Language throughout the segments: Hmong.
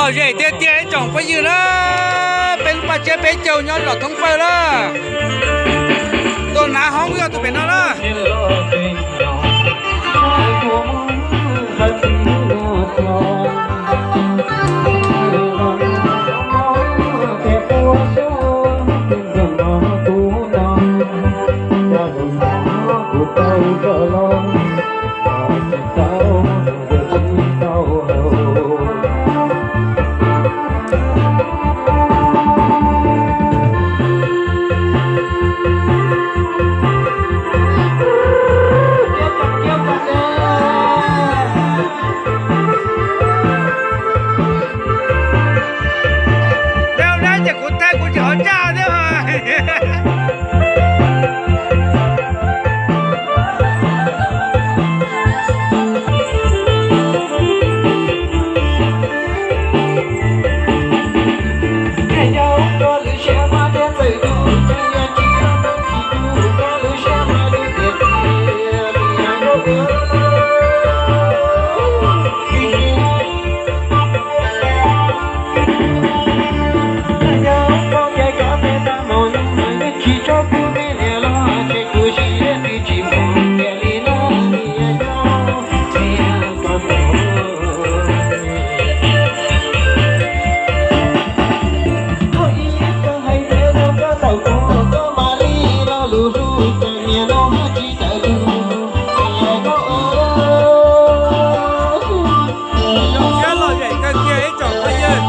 Lom zem tiag tiag ib tsoom phooj ywg na, peb lub paj tsiab peb caug nyob zos Thoob Pawg na. Tus hnav hoob yog tus pem no na. Dab dab ces kuv thaij kuv tseem ho caj thiab. Zoo siab lom zem kawg kiag ib tsoom phooj ywg.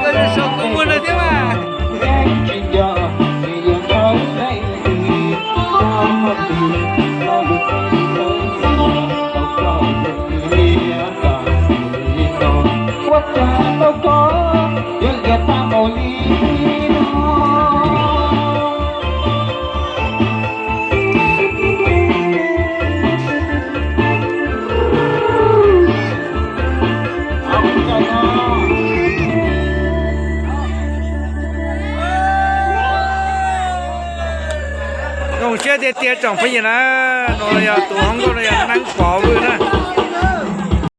Koj sau kub muag no thiab mas. Zoo siab tiag tiag tsoom phooj ywg na, no yog tus hoob nkauj no yog Neeb Pov Vwj na.